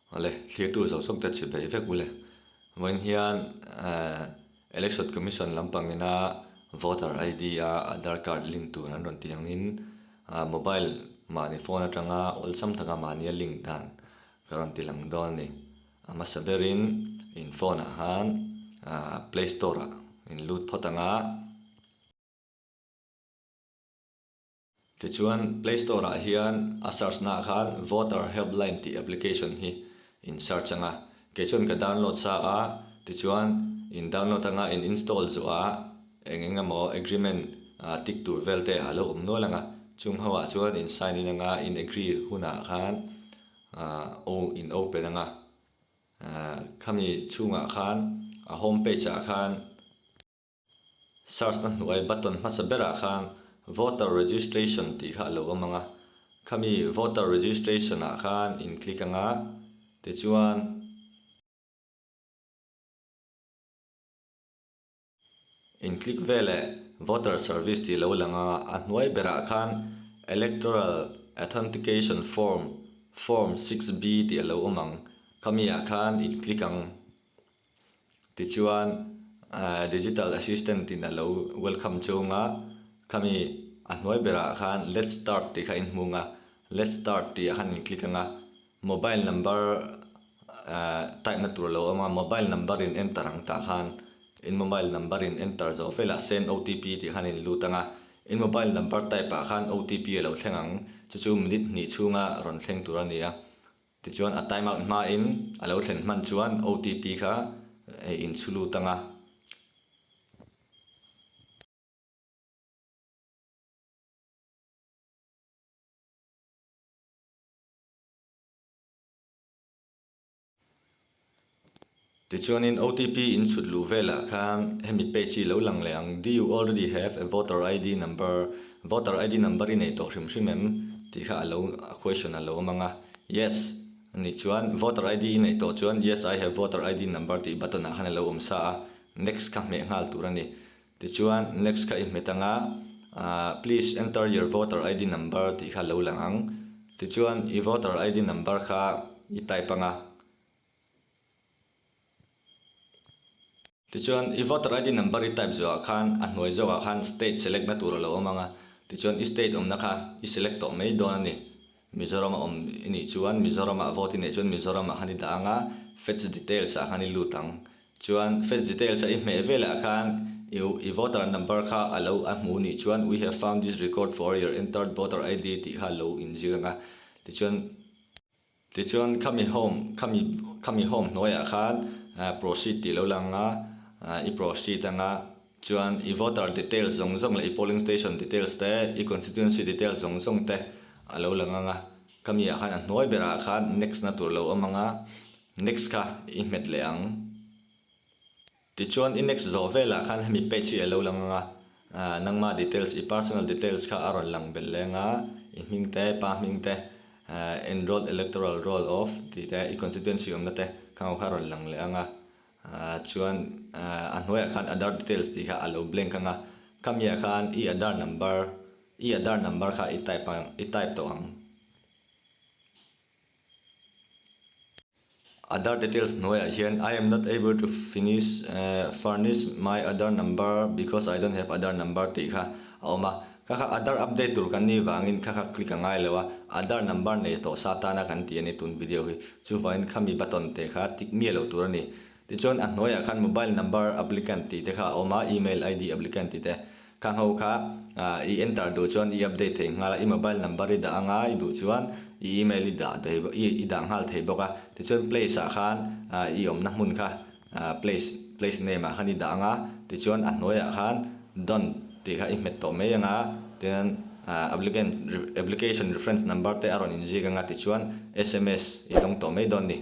Awle, thlirtu zawk zawk te chhi beih vek ule. Vawiin hian Election Commission lampangina Voter ID a Aadhaar card link tur an rawn tih angin mobile mahni phone atanga awlsam taka mahnia link dan ka rawn ti lang dawn a ni. A hmasa berin in phone ah khan Play Store ah in lut phawt anga. Tichuan, Play Store ah hian a search naah khan Voter Helpline tih application hi in search anga, kei chuan ka download sa a, tichuan in download anga in install zuah a, eng eng emaw agreement tick tur vel te a lo awm nual anga, chung ho ah chuan in sign in anga in agree hunah khan in open anga, khami chhungah khan a home page ah khan. Search na hnuai button hmasa berah khan Voter Registration tih kha a lo awm ang a, khami Voter Registration ah khan in click ang a, tichuan in click veleh Voter Service tih a lo lang ang a, a hnuai berah khan Electoral Authentication Form, Form 6B tih a lo awm ang, khami ah khan in click ang. Tichuan Digital Assistant in a lo welcome chung a, khami a hnuai berah khan Let's Start tih kha in hmung a, Let's Start tih ah khan in click ang a, mobile number type na tur a lo awm a, mobile number in enter ang tah khan in mobile number in enter zawh velah Send OTP tih khan in lut ang a, in mobile number type ah khan OTP a lo thleng ang, chu chu minute hnih chhunga rawn thleng tur a ni a. Tichuan a time out hmain a lo thlen hman chuan OTP kha in chhu lut ang a. Tichuanin OTP in chhut luh velah khan hemi page hi lo lang leh ang, Do you already have a voter ID number? Voter ID number i nei tawh hrim hrim em? tih kha a lo a question a lo awm ang a. Yes anih chuan voter ID i neih tawh chuan Yes I have voter ID number tih button ah khan a lo awm sa a, next kha hmeh nghal tur a ni. Tichuan next kha i hmet ang a, Please enter your voter ID number tih kha a lo lang ang. Tichuan i voter ID number kha i type ang a. Tichuan, i voter ID number i type zawhah khan a hnuai zawkah khan state select na tur a lo awm ang a, tichuan i state awmna kha i select tawh mai dawn a ni. Mizoram a awm i nih chuan Mizoram ah vote i neih chuan Mizoram ah khan i dah ang a, fetch details ah khan i lut ang. Chuan fetch details a i hmeh velah khan i i voter number kha a lo a hmu nih chuan we have found this record for your entered voter ID tih kha a lo inzir ang a, tichuan Tichuan khami home khami khami home hnuaiah khan proceed tih lo lang a, i proceed anga chuan i voter details zawng zawng leh i polling station details te i constituency details zawng zawng te a lo lang anga khami ah khan a hnuai berah khan next na tur lo awm anga next kha i hmet leh ang. Tichuan i next zawh velah khan hemi page hi a lo lang ang a, nangma details, i personal details kha a rawn lang belh leng a, i hming te, pa hming te, enrolled electoral roll of tih te, i constituency awmna te khang ho kha a rawn lang leh ang a, chuan a hnuaiah khan Aadhaar details tih kha a lo blank ang a, khamiah khan i Aadhaar number, i Aadhaar number kha i type ang, i type tawh ang. Aadhaar details hnuaiah hian I am not able to finish furnish my Aadhaar number because I don't have Aadhaar number tih kha a awm a. Kha kha Aadhaar update tur kan nih vangin kha kha click a ngai lo a, Aadhaar number nei tawh sa tana kan ti a ni tun video hi. Chuvangin khami button te kha tick miah loh tur a ni. Tichuan a hnuaiah khan mobile number applicant tih te kha a awm a, email ID applicant tih te. Khang ho kha i enter duh chuan i update thei nghal a, i mobile number i dah anga i duh chuan i email i dah thei i dah nghal thei bawk a. Tichuan place ah khan i awmna hmun kha place place name ah khan i dah anga tichuan a hnuaiah khan done tih kha i hmet tawh mai anga tin applicant application reference number te a rawn inzik anga tichuan sms i dawng tawh mai dawn ni.